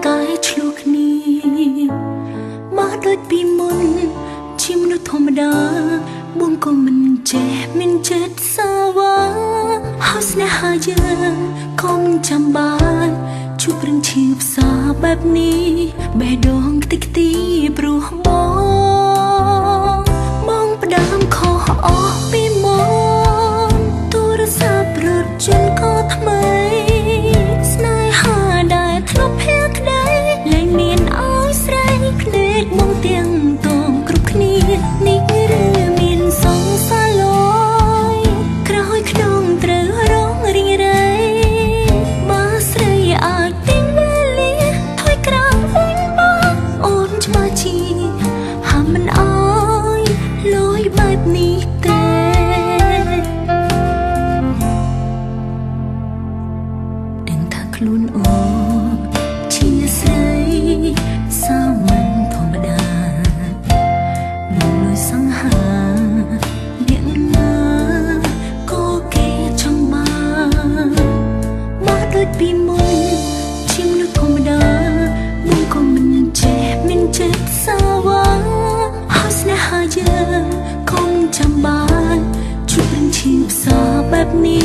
តែឆ្លោះគ្នាមកដូចពីមុនជាមនុស្សធម្មតាបងក៏មិនចេះមានចិត្តសាវ៉ាហើយស្នេហាយើងក៏មិនចាំបាច់ជួបរឿងឈឺផ្សាបែបនេះបេះដូងខ្ទេចខ្ទីព្រោះបងបងផ្ដើមខុសអស់ពីមុនទូរស័ព្ទរថយន្តក៏ថ្មីស្នេហាដែលធ្លាប់ភក្តីលែងមានឲ្យស្រីភ្នែកមកទាំងតងគ្រប់គ្នានេះឬមានសង្សារលយក្រោយក្នុងត្រូវរងរីងរៃបើស្រីអាចទិញវេលាថយក្រោយវិញបងអូនច្បាស់ជាហាមមិនអើយលយបែបនេះទេដឹងថាខ្លួនអូនជាស្រីសាមញ្ញធម្មតាមិនលួចសង្ហាអ្នកណាក៏គេចង់បានមកដូចពីមុនជាមនុស្សធម្មតាបងក៏មិនចេះមានចិត្តសាវ៉ាហើយស្នេហាយើងក៏មិនចាំបាច់ជួបរឿងឈឺផ្សាបែបនេះ។